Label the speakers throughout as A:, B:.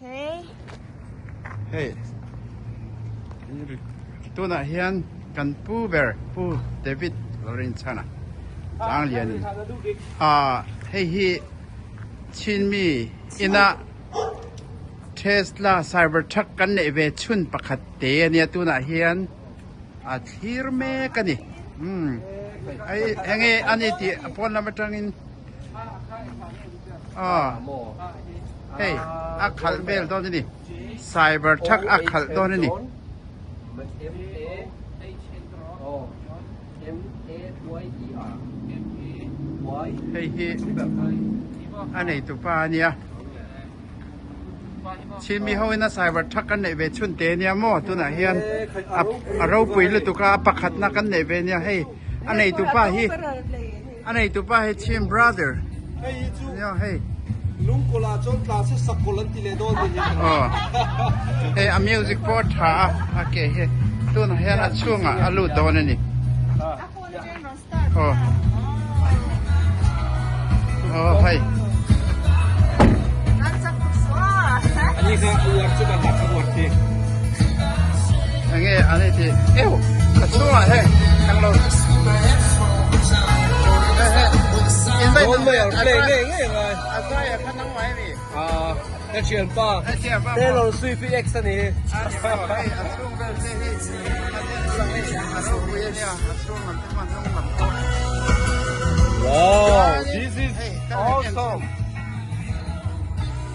A: Hei tunah hian kan pu ber Pu David Lalrinchhana Changlianin ah hei hi Chinmi ina Tesla Cybertruck kan neih ve chhun pakhat te a nia tunah hian a thlir mek a ni umm hei enge a ni tih a pawn lam atangin aw hei a khalh vel dawn a ni Cybertruck a khalh dawn a ni. Hei hi a neitu pa a nia Chhimi ho in a cyber truck kan neih ve chhun te ania maw tunah hian a ropui lutuk a a pakhatna kan neih ve ania hei a neitu pa hi a neitu pa hi Chhim brother ania hei
B: Lungkawlah chuan tla se sakawlh an ti leh dawn ni hi.
A: Aw hei a music pawh a tha a a ke hi tunah hian a chhungah a lut dawn a ni. Aw aw hei enge an i ti eu a chhungah hei englo a zai a kha nangmah em i
B: Ka thianpa Taylor Swift i ex a ni hi.
A: Hei a chhung vel te hi a ropui a nia a chhung lam te pawh a hnung lam pawh.
B: Wow this is awesome.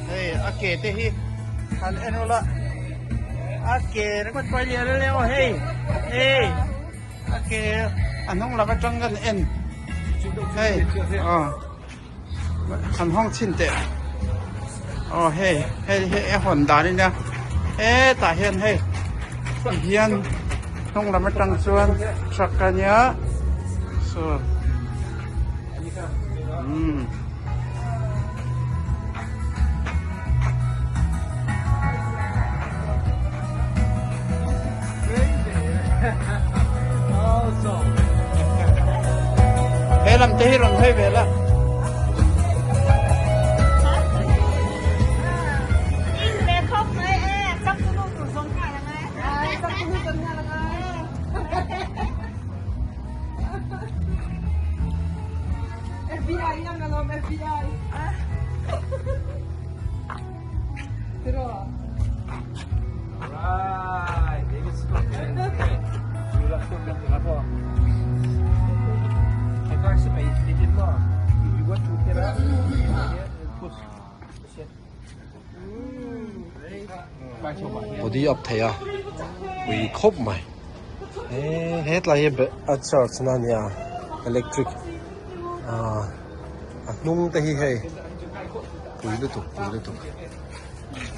A: Hei a ke te hi han en ula a ke ringawt pawh a lian a leo hei hei a ke a hnung lam atang kan en hei aw. An hawng chhin teh aw hei hei hi a hawn dan a nia hetah hian hei tihian hnung lam atang chuan truck a nia saw umm. He lam te hi rawn hawi ve la.
B: Body up thei a ui khawp mai he hetlai hi a charge na ania electric ah a hnung te hi hei pui lutuk pui lutuk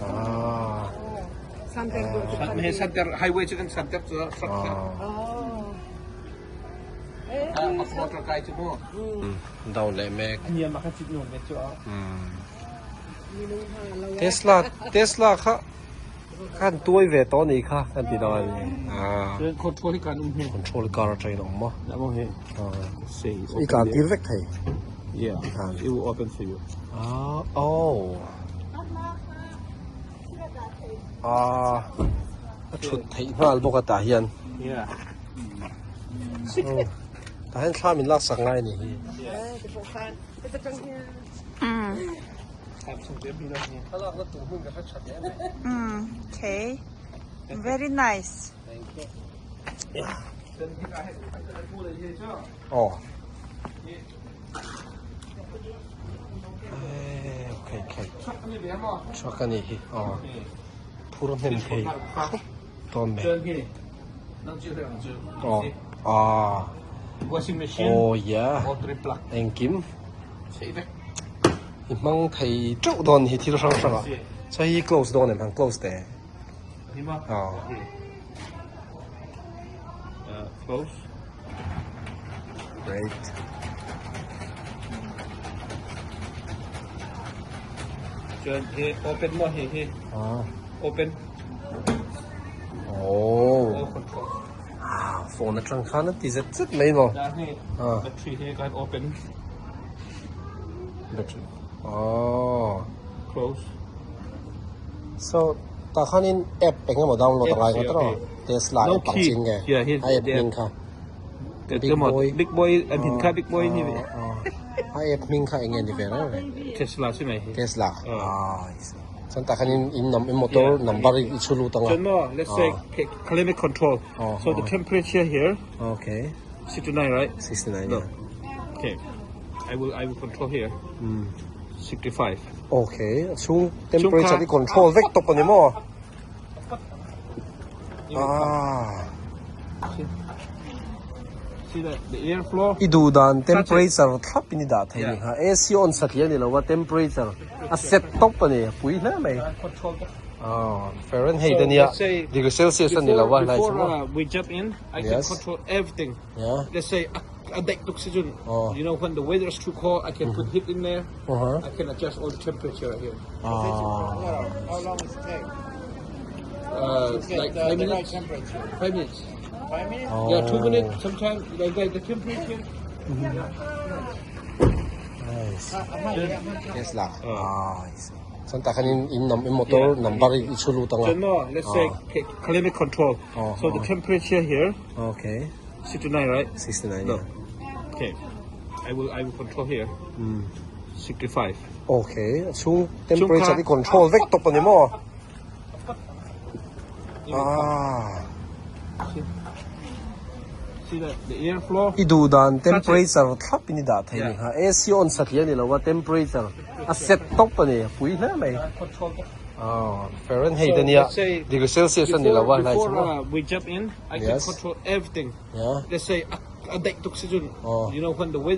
B: ah. Down leh mek Tesla Tesla kha khan tuai ve tawh anih kha kan ti dawn a ni control car atangin a awm a i tlan tir vek thei ah oh. Aaa a thut theih nghal bawk a tah hian tah hian thla min laksak ngai a ni hi.
C: Okay very nice.
B: Aw. Okay okay truck a nih hi aw phur hnem thei khawp dawn mai aw ah aw yeah engkim i hmang thei teuh dawn hi thil hrang hrang ah chuan hei hi close dawn em han close teh aw. Great.
D: Chuan he open maw he hi.
B: Ah.
D: Open.
B: Oh.
D: All control.
B: Ah, phone atang khan a ti zet zet mai maw.
D: Dah hi.
B: Ah.
D: Battery hi kan open.
B: Battery. Oh.
D: Close.
B: So tah khanin app eng emaw download a ngai ngawt rawh Tesla app ang chin nge a app hming kha Big Boy
D: Big Boy an hin kha Big Boy ni ve
B: a app hming kha eng nge ni ve reng reng
D: Tesla chu mai hi
B: Tesla ah I see chuan tah khanin in nam motor number i chhu lut anga
D: chuan maw let's say climate control so the temperature here
B: okay
D: 69 right
B: 69 yeah
D: okay I will I will control here 65
B: Okay, a chhung temperature hi control vek tawp a ni maw? Ah. I duh dan temperature thlap in i dah thei a ni kha. AC on satliah a ni lo a, temperature a set tawp a ni, a pui hle mai. Ah, Fahrenheit a nia, degree Celsius a ni lo a, hlai chu maw? Yes. Yeah.
D: Let's say a daih tuk si cun
B: Oh.
D: you know when the weather is too cold I can put heat in there.
B: Uh-huh.
D: I can adjust all the temperature right here.
B: Ah.
A: How long does it take?
D: Uh,
A: To get
D: like
A: the,
D: 5
A: the right
D: minutes.
A: temperature.
D: 5 minutes.
A: 5 minutes?
B: Oh.
D: Yeah, 2 minutes sometimes like, like the temperature.
B: Nice. Tesla. Ah, I see. Chuan tah khanin in nam in motor number i chhu lut anga.
D: Chuan maw let's say climate control.
B: Oh,
D: So the
B: oh.
D: temperature here
B: Okay.
D: 69 right?
B: 69
D: No.
B: yeah.
D: Okay. I will I will control here. 65.
B: Okay, a chhung temperature i control vek tawp a ni maw? Ah.
D: See the the air flow.
B: I duh dan temperature thlap in i dah thei a ni kha. AC on satliah a ni lo a, temperature a set tawp a ni, a pui hle mai. Ah, Fahrenheit a nia, degree Celsius a ni lo a, hlai chu maw?
D: We jump in, I can
B: Yes.
D: control everything.
B: Yeah.
D: Let's say a daih tuk si cun,
B: Oh.
D: you know when the weather.